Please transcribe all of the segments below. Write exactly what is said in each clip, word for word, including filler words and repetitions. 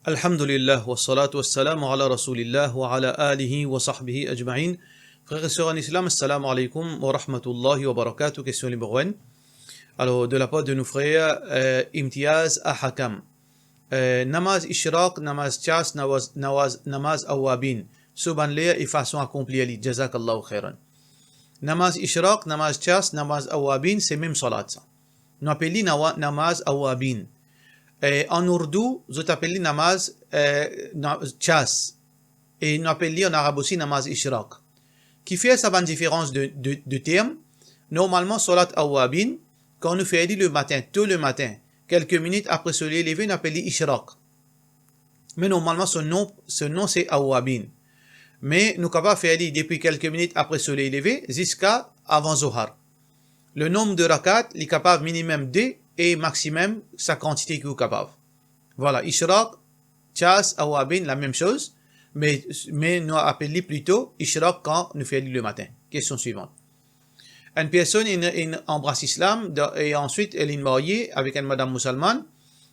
Alhamdulillah, wassalatu wassalamu ala rasoulillah, wa ala alihi wa sahbihi ajmain. Frer e ser an Islam, assalamu alaikum wa rahmatullahi wa barakatuh. Kestion nimero enn. Alor, de lapar de nou frer, eh, Imtiaz Ahakam. Eh, namaz Ishraq, namaz Chas, namaz, namaz, namaz Awabin. So bann ler e fason akonplir li. Jazakallahu khairan. Namaz Ishraq, namaz Chas, namaz Awabin, se mem salat sa. Nou apel li nawa-, namaz Awabin. Eh, an Ourdou, zot apel li namaz, eh, na-, Chas. E nou apel li an arab osi namaz Ishraq. Kifer sa bann diferans de, de, de term? Normalman, salat Awabin, kan nou fer li lematin, to lematin, kelke minit apre soley leve, nou apel li Ishraq. Me normalman, so nom, so nom se Awabin. Me nou kapav fer li depi kelke minit apre soley leve ziska avan Zohar. Le nombre de rakat, li kapav minimem de e maximem sa kantite ki ou kapav. Vwala, Ishraq, Chas, Awabin, lamem soz, me, me nou apel li plito Ishraq kan nou fer li lematin. Kestion swivan. Enn personn inn, inn anbras Islam, dan, e answit, li inn marye avek enn madam mousalmann,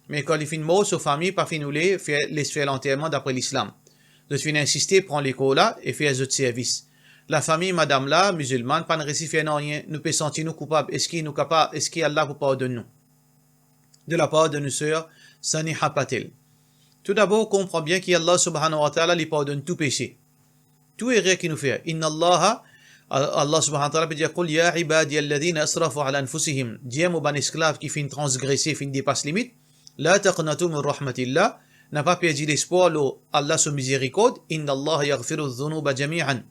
me kan li finn mor, so fami pa finn oule fer, les fer lanterman dapre Lislam. Zot finn insiste pran lekor la e fer zot servis. Lafami madam la, mizilmann, pa'nn resi fer nanye, nou pe santi nou koupab. Eski nou kapa-, eski Allah pou pardonn nou? De lapar de nou ser Saniha Patel. Toudabor, konpran bien ki Allah subhanahu wa ta'ala, li pardonn tou pese. Tou erer ki nou fer. Inna Allaha, Allah subhanahu wa ta'ala pe dir, "Qul ya ibadiya alladhina asrafu ala anfusihim." Dir mo bann esklav ki finn transgrese, finn depas limit, "La taqnatu min rahmatillah." Na pa perdi lespwar lor Allah so mizerikord. "Inna Allaha yaghfiru dhunuba jami'an."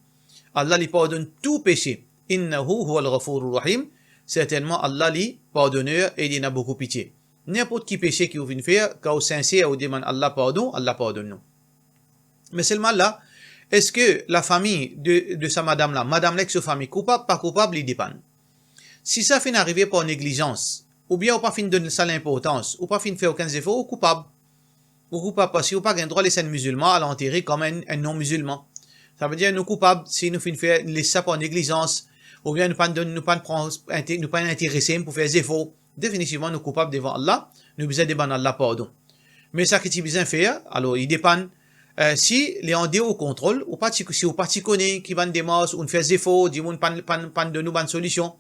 Allah li pardonn tou pese. "Innahu huwal ghafourur rahim." Sertennman, Allah li pardoner e li ena boukou pitie. Ninport ki pese ki ou finn fer, kan ou sinser, ou demann Allah pardon, Allah pardonn ou. Me selman la, eski lafami de, de sa madam la, madam la ek so fami, koupab, pa koupab, li depann. Si sa finn arive par neglizans, oubien ou pa finn donn sa linportans, ou pa finn fer okenn zefor, ou koupab. Ou koupab parski ou pa gagn drwa les enn mizilman al antere kom enn, enn non-mizilman. Savedir nou koupab si nou finn fer, les sa par neglizans, oubien nou pa'nn donn, nou pa'nn pran, inte-, nou pa'nn interese pou fer zefor. Definitivman, nou koupab devan Allah, nou bizin demann Allah pardon. Me sa ki ti bizin fer, alor, li depann, eh, si li andeor ou kontrol, ou pa ti, si ou pa ti kone ki bann demars, ou'nn fer zefor, dimoun pa'nn, pa'nn, pa'nn donn ou bann solision.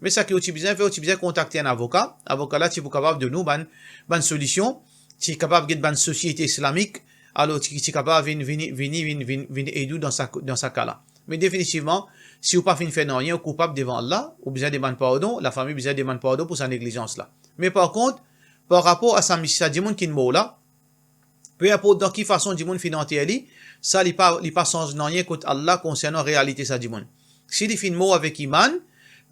Me sa ki ou ti bizin fer, ou ti bizin kontakte enn avoka, avoka la ti pou kapav donn ou bann, bann solision, ti kapav get bann sosiete islamik, alor ti, ti kapav vinn, vini, vini, vinn, vinn, vinn ed ou dan sa, dan sa ka la. Me definitivman, si ou pa finn fer nanye, ou koupab devan Allah, ou bizin demann pardon, lafami bizin demann pardon pou sa neglizans la. Me par kont, par rapor a sa mis-, sa dimoun ki mor la, pe inport dan ki fason dimoun finn anter li, sa li pa, li pa sanz nanye kot Allah konsernan realite sa dimoun. Si li finn mor avek iman,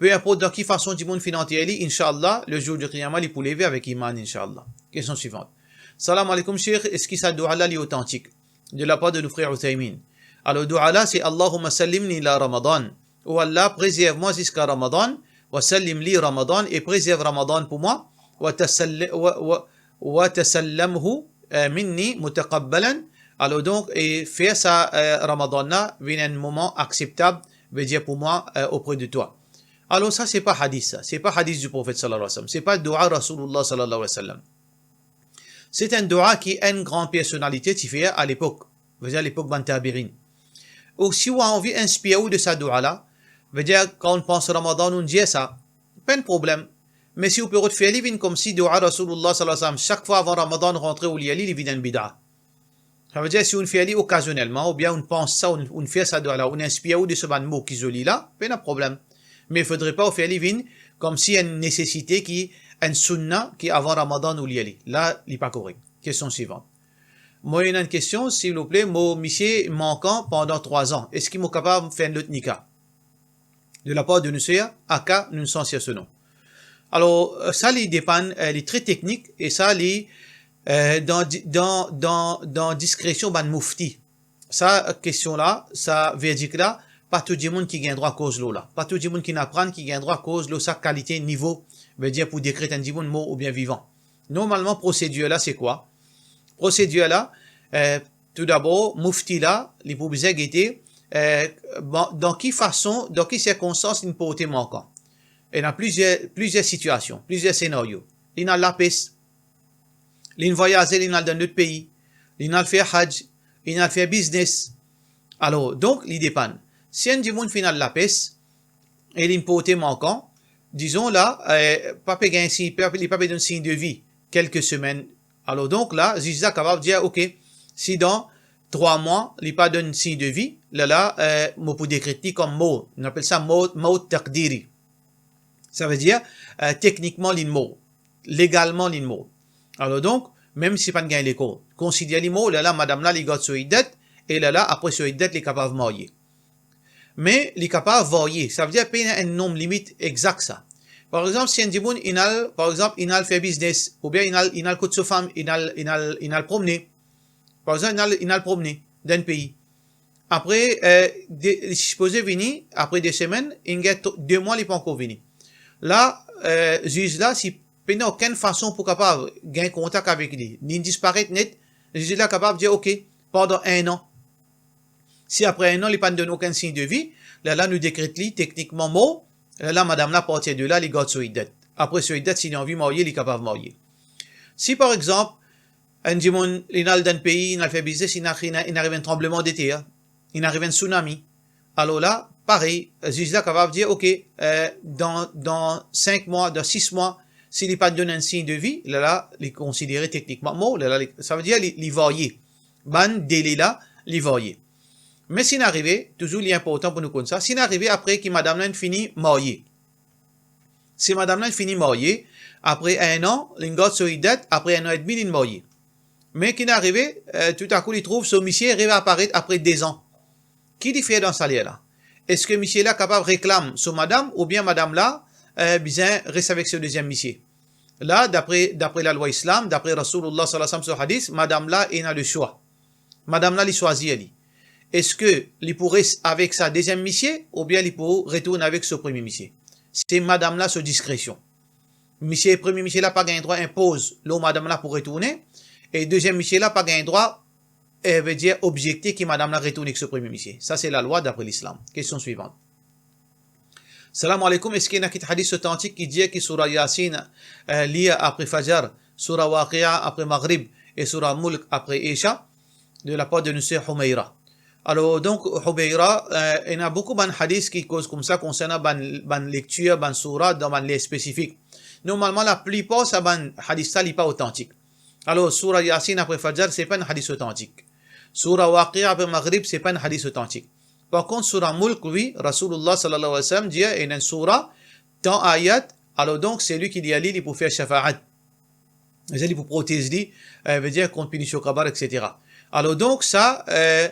pe inport dan ki fason dimoun finn anter li, inshallah, le zour di Qiyama, li pou leve avek iman, inshallah. Kestion swivan. Salam aleykoum, Sheikh, eski sa doua la li otantik? De lapar de nou frer Uthaymin. Alor, doua la, se Allahumma sallimni ila Ramadan. O Allah, prezerv mwa ziska Ramadan, wa sallim li Ramadan, e prezerv Ramadan pou mwa, wa tasall-, wa, wa, wa tasallamhu, eh, minni mutaqabbalan. Alor donk, e fer sa, eh, Ramadan la vinn enn moman akseptab, vedir pou mwa, eh, auprès de toi. Alor sa, se pa hadis sa, se pa hadis du Prophète sallallahu alayhi wa sallam, se pa doua Rasoulillah sallallahu alayhi wa sallam. Se enn doua ki enn gran personalite ti fer alepok, vedir lepok bann tabi'in. Ou si ou anvi inspir ou de sa doua la, vedir kan ou pans Ramadan, ou dir sa, pa enn problem. Me si ou pe rod fer li vinn koumsi doua Rasoulillah sallallahu alayhi wa sallam, sak fwa avan Ramadan rantre ou lir li, li vinn enn bida. Savedir, si ou fer li okazionelman, oubien ou pans sa, ou, ou fer sa doua la, ou inspir ou de so bann mo ki zoli la, pena problem. Me fodre pa ou fer li vinn koumsi enn nesesite ki, enn sunna ki avan Ramadan ou lir li. La, li pa korek. Kestion swivan. Mo ena enn kestion, silvouple, mo misie mankan pandan trwa zan. Eski mo kapav fer enn lot nika? De lapar de nou ser Aka, nou sansir so nom. Alor, eh, sa li depann, eh, li tre teknik, e sa li, eh, dan di-, dan, dan, dan diskresion bann moufti. Sa, eh, kestion la, sa verdik la, pa tou dimoun ki gagn drwa koz lor la. Pa tou dimoun ki aprann ki gagn drwa koz lor sa kalite nivo, vedir pou dekret enn dimoun mor oubien vivan. Normalman, prosedir la, se kwa? Prosedir la, eh, toudabor, moufti la, li pou bizin gete, eh, bon, dan ki fason, dan ki sirkonstans li porte mankan. Ena plizier, plizier sitiasion, plizier senario. Li al lapes, li vwayaze, li al dan lot pei, li'nn al fer hajj, li'nn al fer biznes. Alor, donk, li depann. Si enn dimoun finn al lapes e li'nn porte mankan, dizon la, eh, pa pe gagn sign, pa, li pa pe donn sign de vi kelke semenn. Alor, donk, la, ziz la kapav dir, ok, si dan trwa mwa, li pa donn sign de vi, lerla, eh, mo pou dekret li kom mor. Nou apel sa mor, mor takdiri. Savedir, eh, teknikman, li'nn mor. Legalman, li'nn mor. Alor donk, mem si pa'nn gagn lekor, konsider li mor, lerla madam la, li gard so iddat, e lerla, apre so iddat, li kapav marye. Me li kapav varye, savedir pena enn nonb limit exak sa. Par exanp, si enn dimoun inn al, par exanp, inn al fer biznes, oubien inn al, inn al kot so fam, inn al, inn al, inn al promne. Par exanp, inn al, inn al promne dan enn pei. Apre, eh, de, li sipoze vini, apre de semenn, inn gagn to-, de mwa, li pa ankor vini. La, eh, ziz la, si pena okenn fason pou kapav gagn kontak avek li, li'nn disparet net, ziz la kapav dir, ok, pandan enn an. Si apre enn an, li pa'nn donn okenn sign de vi, lerla nou dekret li teknikman mor, lerla madam la, apartir de la, li gard so iddat. Apre so iddat, si li anvi marye, li kapav marye. Si, par exanp, enn dimoun, li'nn al dan enn pei, li'nn al fer biznes, li'nn a-, li'nn a-, li'nn ariv enn tranbleman de ter, li'nn ariv enn tsunami, alor la, parey, ziz la kapav dir, ok, eh, dan, dan sink mwa, dan sis mwa, si li pa donn enn sign de vi, lerla, li konsidere teknikman mor, lerla, li, savedir li, li varye. Bann dele la, li varye. Me si'nn arive, touzour li inportan pou nou konn sa, si'nn arive apre ki madam la inn fini marye. Si madam la inn fini marye, apre enn an, li'nn gard so iddat, apre enn an edmi, li'nn marye. Me ki'nn arive, eh, toutakou, li trouv so misie reaparet apre de zan. Ki li fer dan sa ler la? Eski misie la kapav reklam so madam, oubien madam la, eh, bizin res avek so deziem misie? La, dapre, dapre lalwa Islam, dapre Rasoulullah sallallahu alayhi wa sallam, so hadis, madam la ena leswa. Madam la, li swazir li. Eski li pou res avek sa deziem misie, oubien li pou retourn avek so premie misie? Se madam la so diskresion. Misie, premie misie la pa gagn drwa inpoz lor madam la pou retourne, e deziem misie la pa gagn drwa, eh, vedir, objekte ki madam la retourn ek so premie misie. Sa se lalwa dapre Lislam. Kestion swivan. Salam aleykoum, eski ena kit hadis otantik ki dir ki soura Yasin, eh, lir apre Fajar, soura Waqia apre Maghrib e soura Mulk apre Isha, de la part de nou ser Humeira? Alor, donk, Humeira, eh, ena boukou bann hadis ki koz koumsa konsernan bann, bann lektir, bann soura dan bann ler spesifik. Normalman, laplipar sa bann hadis la, li pa otantik. Alor, soura Yasin apre Fajar, se pa enn hadis otantik. Soura Waqia apre Maghrib, se pa enn hadis otantik. Par kont, soura Mulk, wi, Rasoulullah sallallahu alayhi wa sallam dir, ena enn soura, tan ayat, alor donk, selwi ki lir li, li pou fer shafaat. Li pou protez li, eh, vedir kont pinision kabar, et cetera. Alor donk, sa, eh,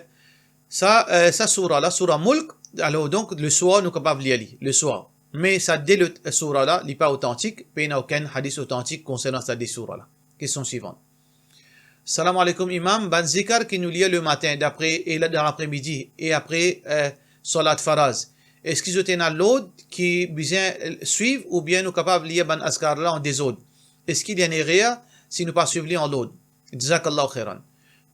sa, eh, sa soura la, soura Mulk, alor donk, leswar, nou kapav lir li, leswar. Me sa de lot soura la, li pa otantik, pena okenn hadis otantik konsernan sa de soura la. Kestion swivan. Salam aleykoum, Imam. Bann zikar ki nou lir lematin, dapre, e la, dan lapremidi, e apre, eh, salat faraz, eski zot ena lord ki bizin, eh, swiv, oubien nou kapav lir bann azkar la an dezord? Eski li enn erer si nou pa swiv li an lord? Jazakallahu khairan.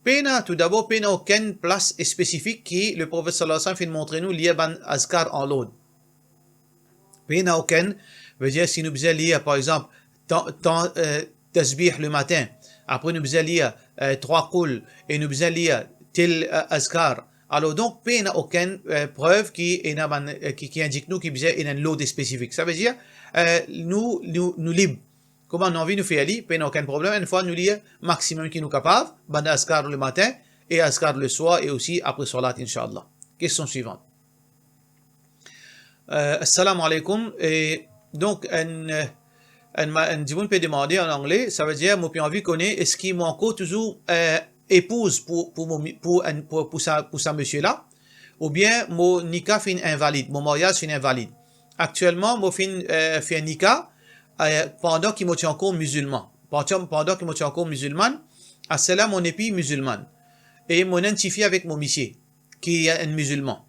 Pena, toudabor, pena okenn plas spesifik ki Leprofet sallallahu alayhi wa sallam finn montre nou lir bann azkar an lord. Pena okenn, vedir si nou bizin lir, par exanp, tan, tan, eh, tasbih lematin, apre nou bizin lir, eh, trwa koul, e nou bizin lir tel, eh, azkar. Alor donk, pena okenn, eh, prev ki ena bann, eh, ki, ki indik nou ki bizin ena enn lord spesifik. Savedir, eh, nou, nou, nou lib. Kouma nou anvi nou fer li, pena okenn problem. Enn fwa nou lir maximum ki nou kapav, bann azkar lematin e azkar leswar e osi apre salat, inshallah. Kestion swivan. Eh, assalamu alaikum. E donk, enn, eh, enn ma-, enn dimoun pe demande an angle, savedir, mo pe anvi kone, eski mo ankor touzour, eh, epouz pou, pou mo mi-, pou enn, pou, pou sa, pou sa misie la, oubien mo nika finn invalid, mo maryaz finn invalid. Aktielman, mo finn, eh, fer nika, eh, pandan ki mo ti ankor mizilman. Pandan, pandan ki mo ti ankor mizilman, aster la mo nepli mizilman. E mo ena enn tifi avek mo misie, ki enn mizilman.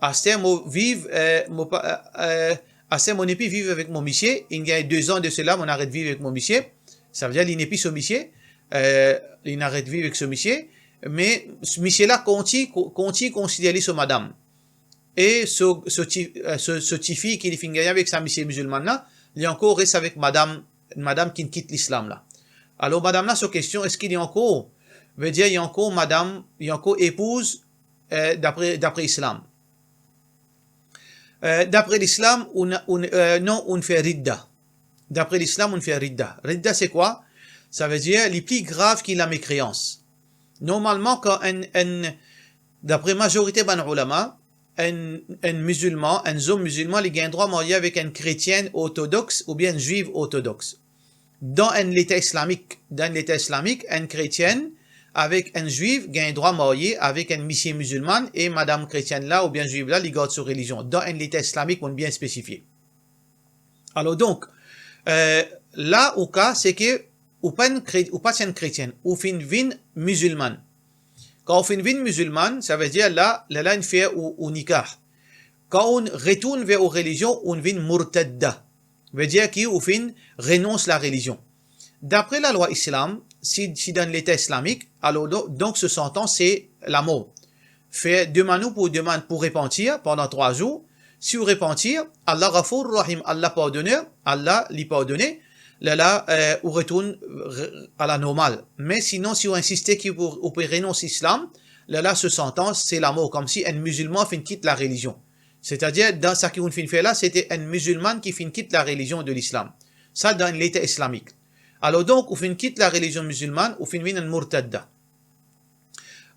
Aster mo viv, eh, mo pa, eh, eh, aster mo nepli viv avek mo misie, inn gagn de zan de sela, mo aret viv avek mo misie. Savedir li nepli so misie, eh, li aret viv avek so misie, me misie la kontign, kontign konsider li so madam. E so, so ti, eh, so, so tifi ki li finn gagn avek sa misie mizilman la, li ankor res avek madam, madam ki kit lislam la. Alor, madam la, so kestion, eski li ankor, Vedir, li ankor madam, li ankor epouz, eh, dapre, dapre Islam. Eh, dapre Lislam, ou, ou, eh, non, ou fer ridda. Dapre Lislam, ou fer ridda. Ridda, se kwa? Savedir, li pli grav ki lamekreans. Normalman, kan enn, enn, dapre mazorite bann oulama, enn, enn mizilman, enn zom mizilman, li gagn drwa marye avek enn kretienn ortodoks oubien enn zwiv ortodoks. Dan enn leta islamik, dan enn leta islamik, enn kretienn avek enn zwiv gagn drwa marye avek enn misie mizilman e madam kretienn la oubien zwiv la, li gard so relizion. Dan enn leta islamik, monn bien spesifie. Alor donk, eh, la ou ka, se ke ou pa enn kre-, ou pa ti enn kretienn, ou finn vinn mizilman. Kan ou finn vinn mizilman, savedir la, lerla inn fer ou, ou nikah. Kan ou retourn ver ou relizion, ou vinn murtadda. Vedir ki ou finn renons larelizion. Dapre lalwa Islam, si, si dan leta islamik, alor don-, donk so santans se lamor. Fer demann ou pou demann pou repantir pandan trwa zour. Si ou repantir, Allah Ghafour Rahim, Allah Pardoner, Allah li pardone, lerla, eh, ou retourn re-, a la normal. Me sinon, si ou insiste ki pou, ou pe renons Islam, lerla so santans se lamor, koumsi enn mizilman finn kit larelizion. Setadir, dan seki ou finn fer la, se te enn mizilman ki finn kit larelizion de Lislam. Sa dan enn leta islamik. Alor donk, ou finn kit larelizion mizilman, ou finn vinn enn murtadda.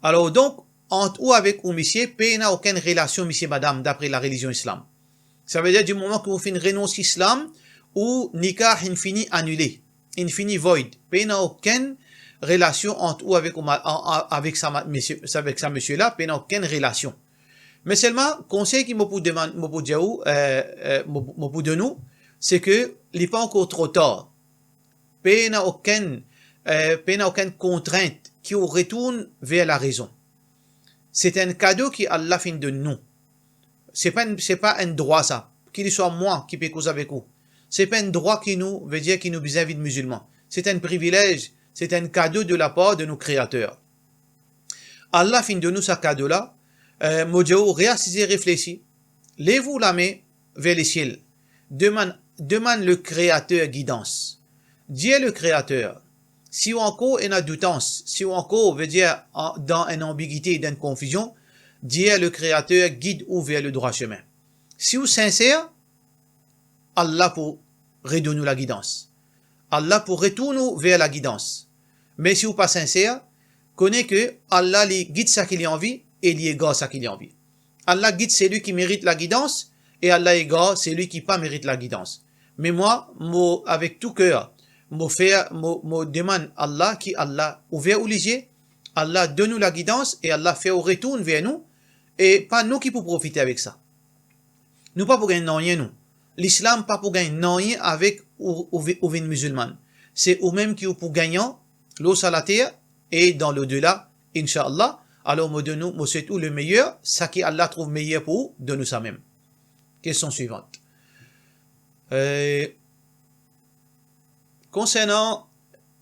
Alor donk, ant ou avek ou misie, pena okenn relasion misie madam, dapre larelizion Islam. Savedir, di moman ki ou finn renons Islam, ou nikah inn fini anile, inn fini void. Pena okenn relasion ant ou avek ou ma-, a-, a-, avek sa ma-, misie, avek sa misie la, pena okenn relasion. Me selman, konsey ki mo pou demann, mo pou dir ou, eh, eh, mo, mo pou donn ou, se ke li pa ankor tro tar. Pena okenn, eh, pena okenn kontrint ki ou retourn ver larezon. Se enn kado ki Allah finn donn nou. Se pa enn, se pa enn drwa sa, ki li swa mwa ki pe koz avek ou. Se pa enn drwa ki nou, vedir ki nou bizin vinn mizilman. Se enn privilez, se enn kado de lapar de nou Kreater. Allah finn donn nou sa kado la, eh, mo dir ou, reasize, reflesi, lev ou lame ver lesiel, demann, demann le Kreater gidans. Dir le Kreater, si ou ankor ena doutans, si ou ankor, vedir, an, dan enn anbigite, dan enn konfizion, dir le Kreater gid ou ver le drwa semin. Si ou sinser, Allah pou redonn ou lagidans. Allah pou retourn ou ver lagidans. Me si ou pa sinser, kone ke Allah li gid seki li anvi e li egar seki li anvi. Allah gid selwi ki merit lagidans e Allah egar selwi ki pa merit lagidans. Me mwa, mo, avek tou ker, mo fer, mo, mo demann Allah ki Allah ouver ou lizie, Allah donn ou lagidans e Allah fer ou retourn ver nou, e pa nou ki pou profite avek sa. Nou pa pou gagn nanye, nou. Lislam pa pou gagn nanye avek ou, ou vi-, ou vinn mizilman. Se ou mem ki ou pou gagnan lor sa later e dan lodela, inshallah. Alor, mo donn ou, mo swet ou le meyer, seki Allah trouv meyer pou ou, donn ou sa mem. Kestion swivan. Eh, konsernan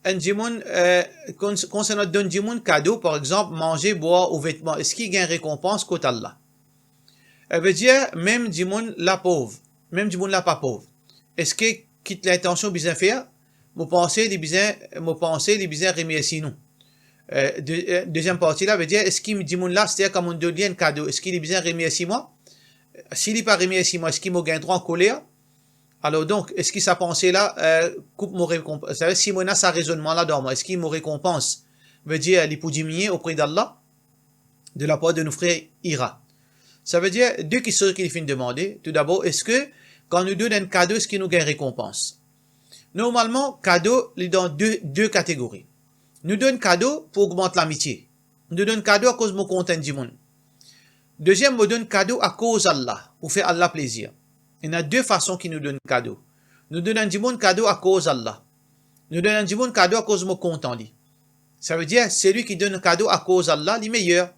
enn dimoun, eh, kons-, konsernan donn dimoun kado, par exanp, manze, bwar ou vetman, eski gagn rekonpans kot Allah? Savedir, mem dimoun la pov, mem dimoun la pa pov, eski kit lintansion bizin fer? Mo panse li bizin, mo panse li bizin remersi nou. Eh, de-, eh, deziem parti la, vedir, eski dimoun la, setadir kan mo donn li enn kado, eski li bizin remersi mwa? Si li pa remersi mwa, eski mo gagn drwa ankoler? Alor donk, eski sa panse la, eh, koup mo rekonp-, savedir, si mo ena sa rezonnman la dan mwa, eski mo rekonpans, vedir, li pou diminie opre d'Allah, de lapar de nou frer Ira? Savedir, de kiksoz ki li finn demande. Toudabor, eski kan nou donn enn kado, eski nou gagn rekonpans? Normalman, kado, li dan de, de kategori. Nou donn kado pou ogmant lamitie. Nou donn kado akoz mo kontan dimoun. Deziem, mo donn kado akoz Allah, pou fer Allah plezir. Ena de fason ki nou donn kado. Nou donn enn dimoun kado akoz Allah. Nou donn enn dimoun kado akoz mo kontan li. Savedir, selwi ki donn kado akoz Allah, li meyer.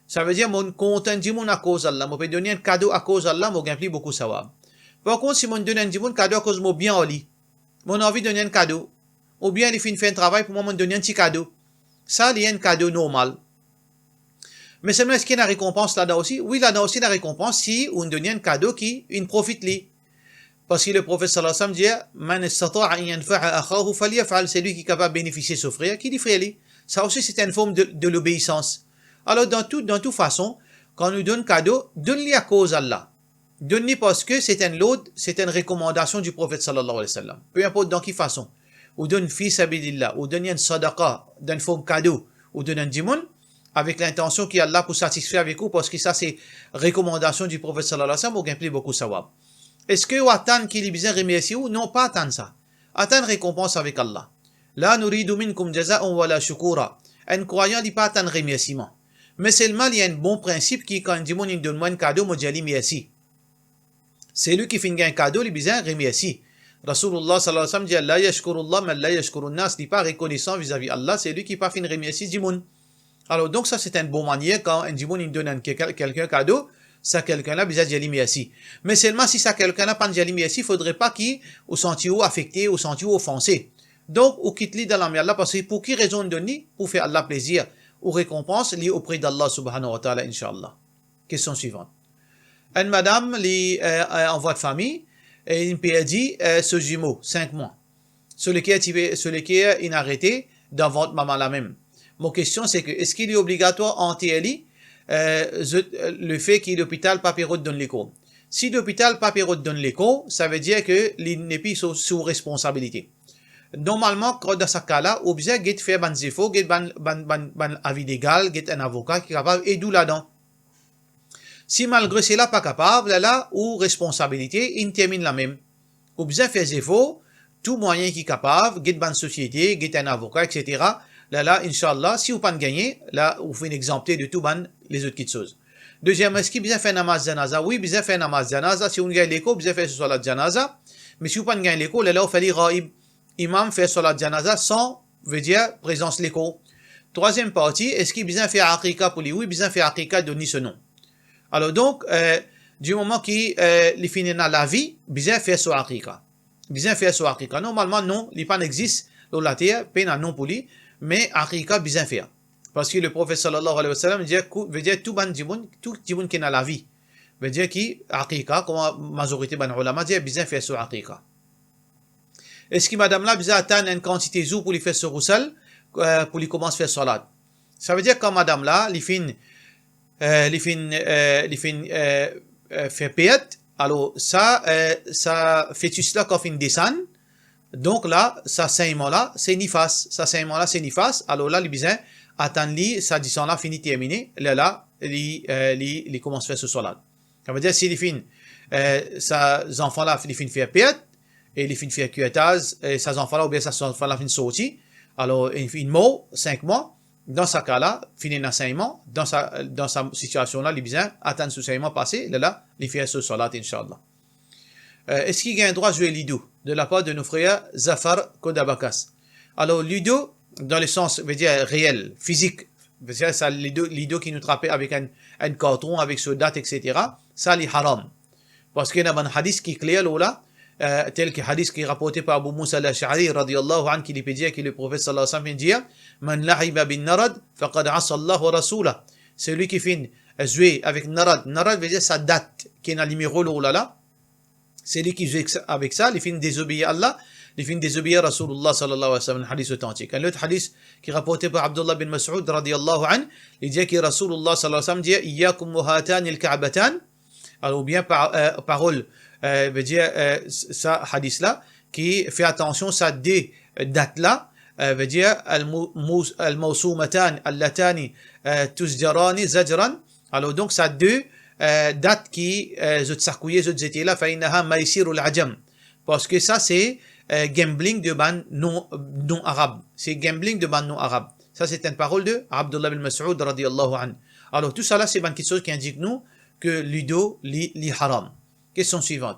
Savedir, mo kontan dimoun akoz Allah, mo pe donn enn kado akoz Allah, mo gagn pli boukou sawab. Par kont, si mo donn enn dimoun kado akoz mo bien ar li, mo anvi donn enn kado, oubien li finn fer enn travay pou mwa, mo donn enn ti kado. Sa, li enn kado normal. Me selman, eski ena rekonpans ladan osi? Wi, ladan osi ena rekonpans si ou donn enn kado ki inn profit li. Parski Leprofet, sallallahu alayhi wa sallam, dir, "Man istata'a an yanfa'a akhahu falyaf'al." Selwi ki kapav benefisie so frer, ki li fer li. Sa osi se enn form de, de lobeisans. Alor, dan tou, dan tou fason, kan nou donn kado, donn li akoz Allah. Donn li parski se enn lord, se enn rekomandasion di Profet sallallahu alayhi wa sallam. Pe inport dan ki fason, ou donn fi sabilillah, ou donn enn sadaqa, dan form kado, ou donn enn dimoun, avek lintansion ki Allah pou satisfe avek ou, parski sa se rekomandasion di Profet sallallahu alayhi wa sallam, ou gagn pli boukou sawab. Eski ou atann ki li bizin remersie ou? Non, pa atann sa. Atann rekonpans avek Allah. La nuridu minkum jazaa'an wala shukura. Enn krwayan, li pa atann remersiman. Me selman li ena enn bon prinsip ki kan enn dimoun inn donn mwa enn kado, mo dir li mersi. Selwi ki finn gagn kado, li bizin remersi. Rasoulullah sallallahu alayhi wa sallam dir, la yashkurullah man la yashkurun nas. Li pa rekonesan vizavi Allah selwi ki pa finn remersi dimoun. Alor, donk, sa se enn bon manier kan enn dimoun inn donn enn ke-, kelkenn kado, sa kelkenn la bizin dir li mersi. Me selman si sa kelkenn la pa'nn dir li mersi, fodre pa ki ou santi ou afekte, ou santi ou ofanse. Donk, ou kit li dan lamerd la, parski pou ki rezon inn donn li? Pou fer Allah plezir. Ou rekonpans li opre d'Allah subhanahu wa ta'ala, inshallah. Kestion swivan. Enn madam, li, eh, eh, an vwa de fami, e inn perdi, eh, so zimo, sink mwa. So leker ti pe, so leker inn arete dan vant mama la mem. Mo kestion se ke, eski li obligatwar anter li, eh, zot, eh, lefe ki lopital pa pe rod donn lekor? Si lopital pa pe rod donn lekor, savedir ke li nepli sou, sou responsabilite. Normalman, kan dan sa ka la, ou bizin get fer bann zefor, get bann, bann, bann, bann avi legal, get enn avoka ki kapav ed ou ladan. Si malgre sela pa kapav, lerla ou responsabilite inn terminn la mem. Ou bizin fer zefor, tou mwayin ki kapav, get bann sosiete, get enn avoka, et cetera. Lerla, inshallah, si ou pa'nn gagne, la ou finn exanpte de tou bann lezot kiksoz. Deziem, eski bizin fer namaz janaza? Wi, bizin fer namaz janaza. Si ou gagn lekor, bizin fer so salat janaza. Me si ou pa'nn gagn lekor, lerla ou fer li ghaib. Imam fer salat janaza san, vedir prezans lekor. Trwaziem parti, eski bizin fer aqiqa pou li? Wi, bizin fer aqiqa, donn li so nom. Alor donk, eh, di moman ki, eh, li finn ena lavi, bizin fer so aqiqa. Bizin fer so aqiqa. Normalman, nom li pa'nn existe lor later, pena nom pou li, me aqiqa bizin fer. Parski le Profet sallallahu alayhi wa sallam dir, kou-, vedir tou bann dimoun, tou dimoun ki ena lavi. Vedir ki aqiqa, kouma mazorite bann ulama dir, bizin fer so aqiqa. Eski madam la bizin atann enn kantite zour pou li fer so ghusl, eh, pou li koumans fer salat? Savedir kan madam la, li finn, eh, li finn, eh, li finn, eh, eh, fer pert, alor sa, eh, sa fetis la kan finn desann, donk la, sa segnman la, se nifas, sa segnman la, se nifas, alor la, li bizin atann li, sa disan la fini termine, lerla, li, eh, li, li koumans fer so salat. Savedir si li finn, eh, sa zanfan la, li finn fer pert, e li finn fer kurtaz, e sa zanfan la, oubien sa zanfan la finn sorti, alor li finn mor, sink mwa, dan sa ka la, finn ena segnman, dan sa, dan sa sitiasion la, li bizin atann so segnman pase, lerla, li fer so salat, inshallah. Eh, eski gagn drwa zwe lido, de lapar de nou frer Zafar kot Abacas? Alor, lido, dan le sans, vedir reel, fizik, vedir sa lido, lido ki nou trape avek enn, enn karton, avek so dat, et cetera, sa li haram. Parski ena bann hadis ki kler lor la, eh, tel ki hadis ki raporte par Abu Musa al-Ash'ari radiyallahu anhu, ki li pe dir ki le Profet sallallahu alayhi wa sallam dir, man la'iba bin narad, faqad asa Allah wa rasulah. Selwi ki finn, eh, zwe avek narad, narad vedir sa dat ki ena nimero lor la la, selwi ki zwe avek sa, li finn dezobeir Allah, li finn dezobeir Rasoulullah sallallahu alayhi wa sallam, hadis otantik. Enn lot hadis ki raporte par Abdullah bin Mas'ud radiyallahu anhu, li dir ki Rasoulullah sallallahu alayhi wa sallam dir, iyyakum wa hatanil ka'batan, alor, oubien par, eh, parol, eh, vedir, eh, s-, sa hadis la, ki fer atansion sa de dat la, eh, vedir al-mu-, mus-, al-mawsumatan allatani, eh, tuzjarani zajran. Alor, donk, sa de, eh, dat ki, eh, zot sakouye, zot zete la, fa innaha maysirul ajam. Parski sa se, eh, gambling de bann non, non arab. Se gambling de bann non arab. Sa se enn parol de Abdullah bin Mas'ud radiyallahu anhu. Alor, tou sa la, se bann kiksoz ki indik nou ke lido, li, li haram. Kestion swivan.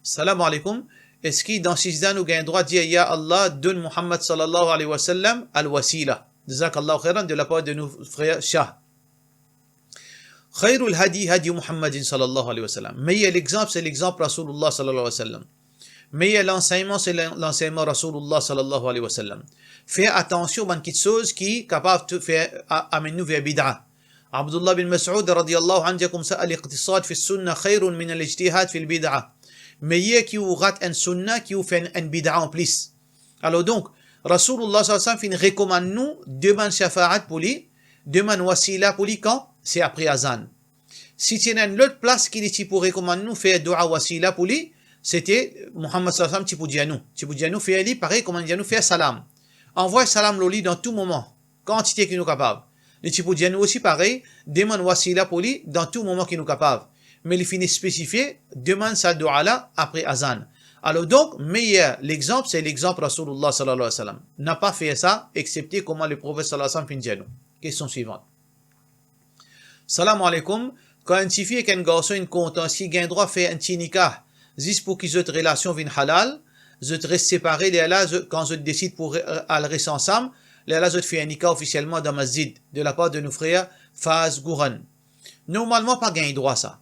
Salam aleykoum. Eski dan sijda nou gagn drwa dir, ya Allah, donn Muhammad sallallahu alayhi wa sallam al-wasila? Jazakallahu khairan, de lapar de nou frer Shah. Khairul hadi hadi Muhammadin sallallahu alayhi wa sallam. Meyer lexanp, se lexanp Rasoulullah sallallahu alayhi wa sallam. Meyer lansegnman, se lan-, lansegnman Rasoulullah sallallahu alayhi wa sallam. Fer atansion bann kiksoz ki kapav tou fer a-, amenn nou ver bid'a. Abdullah bin Mas'ud radiyallahu anhu dir koumsa, al-iqtisad fi sunna khairun min al-ijtihad fil bid'a. Meyer ki ou rat enn sunna ki ou fer enn, enn bid'a anplis. Alor donk, Rasoulullah sallallahu alayhi wa sallam finn rekomann nou demann shafaat pou li, demann wasila pou li kan? Se apre azan. Si ti ena enn lot plas ki li ti pou rekomann nou fer dua wasila pou li, sete Muhammad sallallahu alayhi wa sallam ti pou dir nou, ti pou dir nou fer li parey kouma li dir nou fer salam. Anvway salam lor li dan tou moman, kantite ki nou kapav. Li ti pou dir nou osi parey, demann wasila pou li dan tou moman ki nou kapav. Me li finn spesifie, demann sa dua la apre azan. Alor donk, meyer lexanp, se lexanp Rasoulullah sallallahu alayhi wa sallam. Na pa fer sa, exsepte kouma Leprofet sallallahu alayhi wa sallam finn dir nou. Kestion swivant. Salam aleykoum. Kan enn tifi ek enn garson inn kontan, eski li gagn drwa fer enn ti nikah, zis pou ki zot relasion vinn halal, zot res separe, lerla zot, kan zot desid pou re-, al res ansam, lerla zot fer nikah ofisielman dan masjid, de lapar de nou frer Faz Gouran? Normalman, pa gagn drwa sa.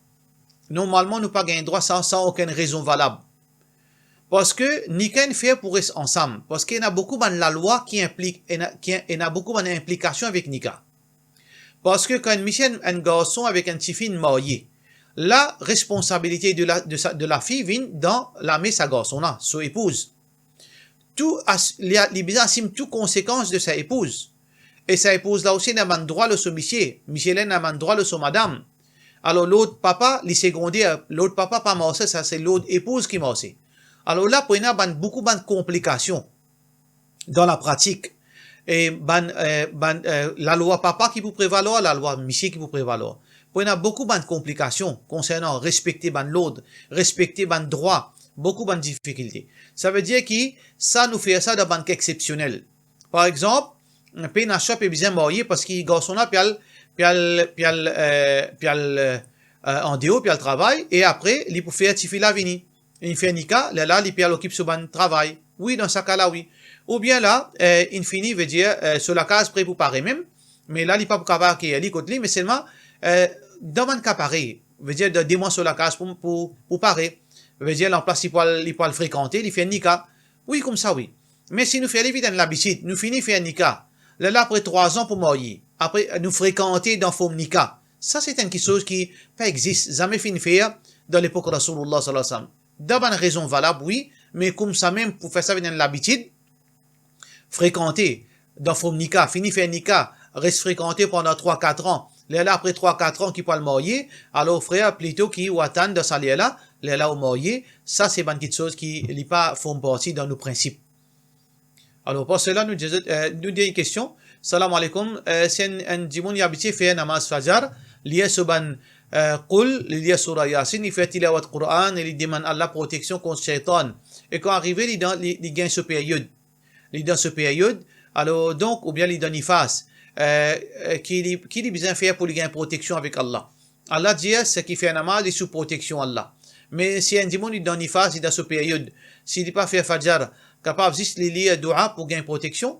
Normalman, nou pa gagn drwa sa san okenn rezon valab. Parski nikah inn fer pou res ansam. Parski ena boukou bann lalwa ki inplik, ena, ki, ena boukou bann inplikasion avek nikah. Parski kan enn misie, enn, enn garson avek enn tifi inn marye, la responsabilite de la, de sa, de lafi vinn dan lame sa garson la, so epouz. Tou as-, li a, li bizin asim tou konsekans de sa epouz. E sa epouz la osi ena bann drwa lor so misie, misie la ena bann drwa lor so madam. Alor, lord papa, li segonder, lord papa pa marse, sa se lord epouz ki marse. Alor la, pou ena bann, boukou bann konplikasion dan lapratik. E bann, eh, bann, eh, lalwa papa ki pou prevalwar, lalwa misie ki pou prevalwar. Pou ena boukou bann konplikasion konsernan respekte bann lord, respekte bann drwa, boukou bann difikilte. Savedir ki sa, nou fer sa dan bann ka exsepsionel. Par exanp, pena swa pe bizin marye parski garson la pe al, pe al, pe al, eh, pe al, eh, andeor, pe al travay, e apre, li pou fer tifi la vini. Inn fer nikah, lerla li pe al okip so bann travay. Wi, dan sa ka la, wi. Oubien la, eh, inn fini, vedir, eh, so lakaz pre pou pare mem, me la, li pa pou kapav akeyer li kot li, me selman, eh, dan bann ka parey, vedir, dan de mwa so lakaz pou, pou, pou pare. Vedir, lanplas li pou al, li pou al frekante, li fer nikah. Wi, koumsa, wi. Me si nou fer li vinn enn labitid, nou fini fer nikah, lerla apre trwa zan pou marye, apre nou frekante dan form nikah, sa se enn kiksoz ki pa exis, zame finn fer dan lepok Rasoulullah sallallahu alayhi wa sallam. Dan bann rezon valab, wi, me koumsa mem pou fer sa vinn enn labitid, frekante dan form nikah, fini fer nikah, res frekante pandan trwa kat an, lerla apre trwa kat an ki pou al marye, alor frer, plito ki ou atann dan sa ler la, lerla ou marye, sa se bann kiksoz ki li pa form parti dan nou prinsip. Alor, par sela, nou dir zot, eh, nou dernie kestion. Salam aleykoum. Eh, si enn, enn dimoun li abitie fer namaz fajar, lir so bann, eh, koul, li lir soura Yasin, li fer tilawat Koran, e li demann Allah proteksion kont seytan. E kan arive, li dan, li, li gagn so peryod. Li dan so peryod, alor donk, oubien li dan nifas. Eh, eh, ki li, ki li bizin fer pou li gagn proteksion avek Allah? Allah dir, seki fer namaz, li sou proteksion Allah. Me si enn dimoun li dan nifas, li dan so peryod, si li pa fer fajar, kapav zis li lir dua pou gagn proteksion?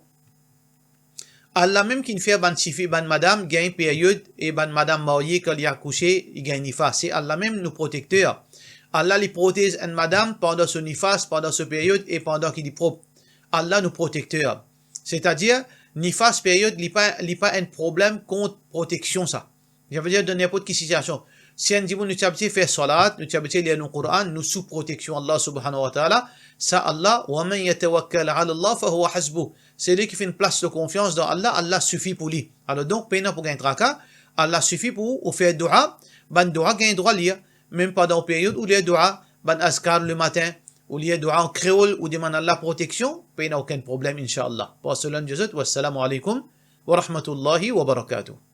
Allah mem ki'nn fer bann tifi, bann madam gagn peryod e bann madam marye kan li akouse, li gagn nifas. Se Allah mem nou protekter. Allah li protez enn madam pandan so nifas, pandan so peryod e pandan ki li prop. Allah nou protekter. Setadir, nifas, peryod, li pa, li pa enn problem kont proteksion sa. Savedir dan ninport ki sitiasion. Si enn dimoun nou ti abitie fer salat, nou ti abitie lir nou Koran, nou sou proteksion Allah subhanahu wa ta'ala, sa Allah, "Wa man yatawakkal ala Allah fa huwa hasbuh." Seki finn plas so konfians dan Allah, Allah sifi pou li. Alor donk, pena pou gagn traka, Allah sifi pou ou fer dua, bann dua gagn drwa lir, mem pandan ou peryod ou lir dua, bann azkar lematin, ou lir dua an kreol, ou demann Allah proteksion, pena okenn problem, inshallah. Par sela nou dir zot, wassalamu aleykoum wa rahmatullahi wa barakatuh.